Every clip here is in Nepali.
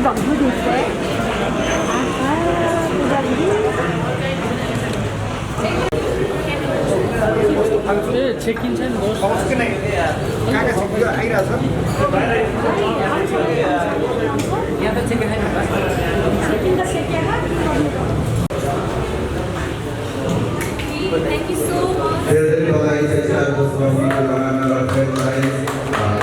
bangku dite. चेक-इन छैन बस बसको नै काका छिटो आइरहेछ यहाँ त चेक-इन छैन Thank you so much. धेरै बधाई छ चारको स्वामीको नाममा रक्षकलाई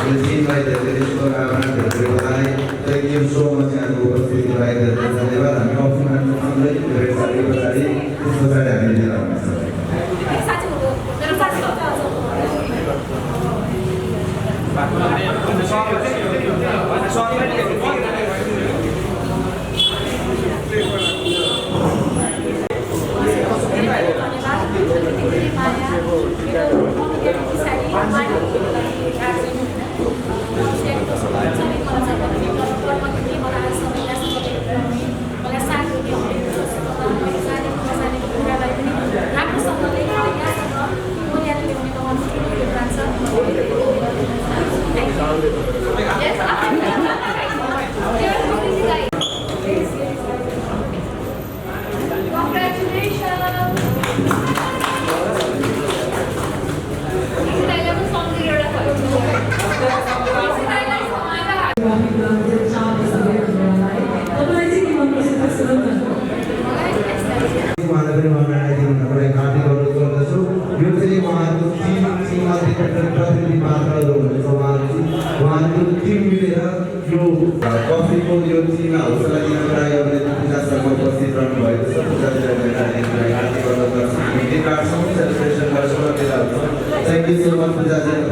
यो टिमलाई धेरै शुभकामना धेरै बधाई थ्याङ्क यू सो मच यहाँको उपस्थितिको लागि धेरै धन्यवाद हामी अफिसमा सँगै धेरै साथी पछाडि त्यस पछाडि हामी लिएर आउनेछौँ कफीको यो टिममा हौसला दिनको लागि अरूले पूजासँग उपस्थित रहनुभएको छ पूजाजीलाई हार्दिक अनुरोध गर्छु हामी सेलिब्रेसन गर्छौँ र बेला हुन्छ थ्याङ्क यू सो मच पूजाजी